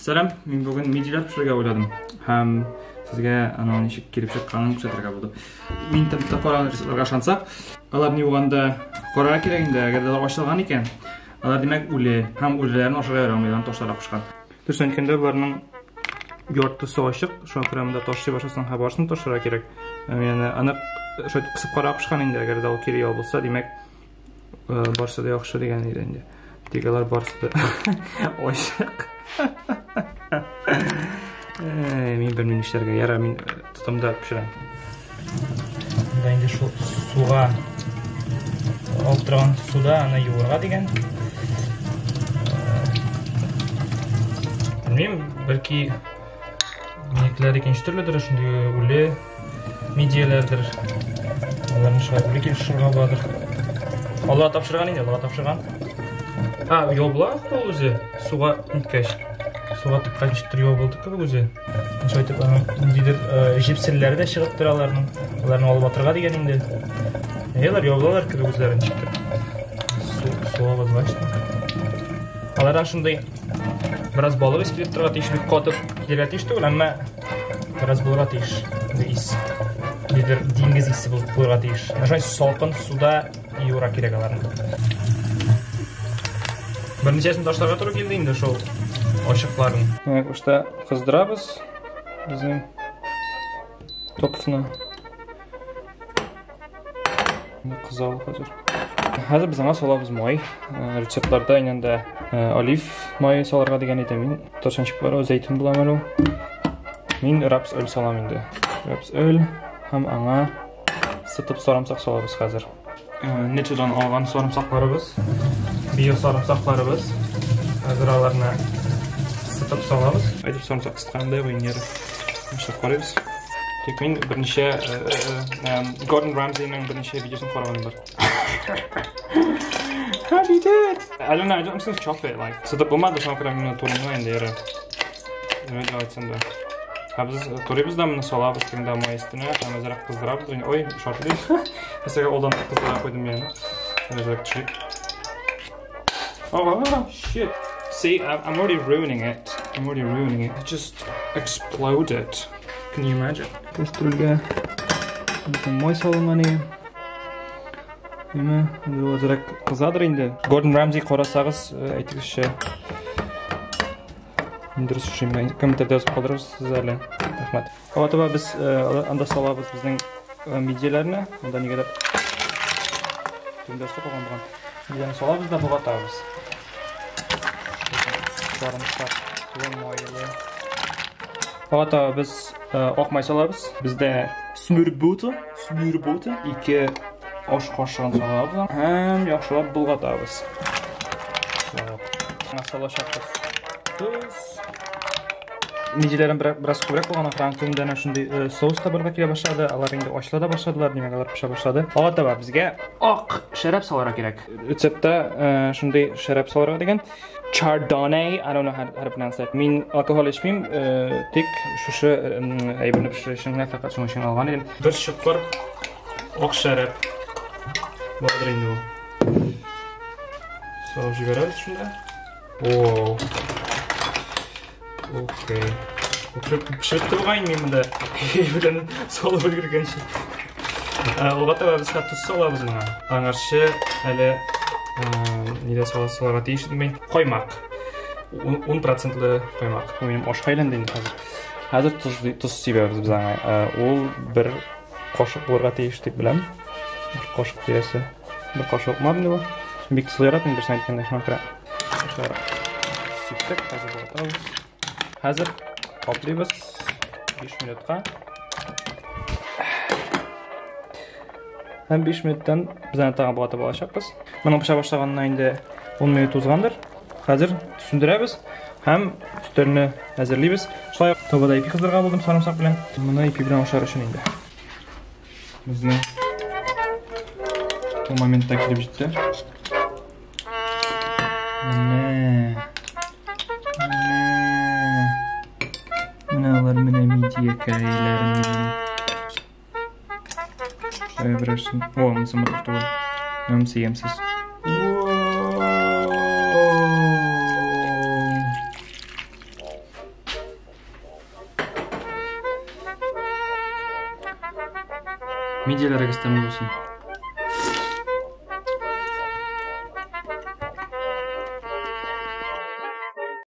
Сәлам, мин бүген мидиләр пешерергә уйладым. Һәм сезгә аның ничек килеп чыкканын күрсәтергә булдым. Мин интернетта караган рецептларга ышансак, алар ни булганда карарга кирәк инде, әгәр дә алар ачылган икән, алар димәк үле һәм үлеләрен ашарга ярамый, аларны ташларга кушкан. Дөресен әйткәндә, боларның яртысы ачык, шуңа күрә монда ташлый башласаң, һәм барысын ташларга кирәк. Яны аны шулай кысып карап кушкан инде, әгәр дә ул кире ябылса, димәк, барысы да яхшы дигән иде инде. Тик алар барысы да ачык. Мин белмим нишләргә. Яра, мин тотам да пешерәм. Монда инде шул суга алып торган суда аны юырга дигән. Белмим, бәлки минекеләр икенче төрледер, шундый үле мидияләрдер. Аларны шулай үле килеп шырга буладыр. Алла тапшырган инде, Аллага тапшырган. А, ябыла ул үзе, суга ниткәч. Суга тыккач ничектер ябылды кебек үзе. Шулай итеп, аның ниндидер җепселләре дә чыгып тора аларның. Аларны алып атырга дигән инде. Алар ябылалар кебек үзләре ничектер. Суга базгач. Алардан шундый бераз балык ис килеп торырга тиеш, бик катып килергә тиеш түгел, әмма бераз булырга тиеш. Ис. Нидер диңгез исе булып булырга тиеш. Шулай салкын суда юырга кирәк аларны. Берничәсен ташларга туры килде инде шул ачыкларын. Менә башта кыздырабыз безнең топсны. Кыза ул хәзер. Хәзер без аңа салабыз май. Рецептларда инде олив мае салырга дигән иде. Мин ташанчык бар, зәйтүн була әле ул. Мин рапс өл салам инде. Рапс өл һәм аңа сытып сарымсак салабыз хәзер. Нечедан алган сарымсакларыбыз, био сарымсакларыбыз. Хәзер аларны сытып салабыз. Әйтеп сарымсак сытканда инде. Эшләп карыйбыз. Тик мин берничә Гордон Рамзиның берничә видеосын караганым бар. How do you do it? I don't know, I'm just gonna chop it, like. Сытып булмады, шуңа күрә мин турыйм инде, яра. Ярый дип әйтсәм дә. Ә без турыйбыз да моны салабыз тегендә май өстенә һәм әзрәк кыздырабыз. Ой, шартлый. Нәрсәгә алдан кыздыра куйдым мин. Әзрәк төшерик. Oh, shit. See, I'm already ruining it. I'm already ruining it. It just exploded. Can you imagine? Кастрюльгә май салынган иде. Әмма ул әзрәк кызадыр инде. Гордон Рамзи карасагыз, әйтегезче. Дөрес шушымы? Комментарийда язып калдырырсыз әле. Рәхмәт. Аңа таба без анда салабыз безнең мидияләрне. Анда нигәдер төндә су калган булган. Мидияне салабыз да болгатабыз. Сарымсак, майлы. Аңа таба без ак май салабыз. Бездә смурбута, смурбута 2 аш кашыгын салабыз һәм яхшылап болгатабыз. Салачакбыз. Тоз. Мидиләрем бераз күбрәк булган ахры, төндә әнә шундый соус та барлыкка килә башлады. Алар инде ачыла да башладылар, димәк, алар пешә башлады. Аңа таба безгә ак шәраб салырга кирәк. Рецептта шундый шәраб салырга дигән. Chardonnay, I don't know how to pronounce that. Мин алкоголь эчмим, тик шушы әйберне пешерү өчен генә фәкать шуның өчен алган идем. Бер чокыр ак шәраб бардыр инде ул. Салып җибәрәбез шунда. О. Окей. Пешереп торган мин монда. Белән салып өлгергәнче. Алга таба без тоз салабыз моңа. Аңарчы әле нидә салырга тиеш идем мин? Каймак. 10 процентлы каймак. Бу минем ашка әйләнде инде хәзер. Хәзер тоз сибәбез без аңа. Ул бер кашык булырга тиеш дип беләм. Бер кашык тирәсе. Бер кашык мамны бу. Бик тозлы яратмыйм, дөресен әйткәндә, шуңа күрә. Сиптек, хәзер болгатабыз. Хәзер каплыйбыз 5 минутка. Һәм 5 минуттан без аны тагын болгатып алачакбыз. Моның пешә башлаганына инде 10 минут узгандыр. Хәзер сүндерәбез һәм өстәлне әзерлибез. Шулай ук табада ипи кыздырырга булдым сарымсак белән. Моны ипи белән ашар өчен инде. Безнең бу моментта килеп җитте. Менә. Менә. Менә алар менә мидиякәйләрем. Шулай берәрсен. О, монысы матур түгел. Монысы ямьсез. Мидияләрегез тәмле булсын.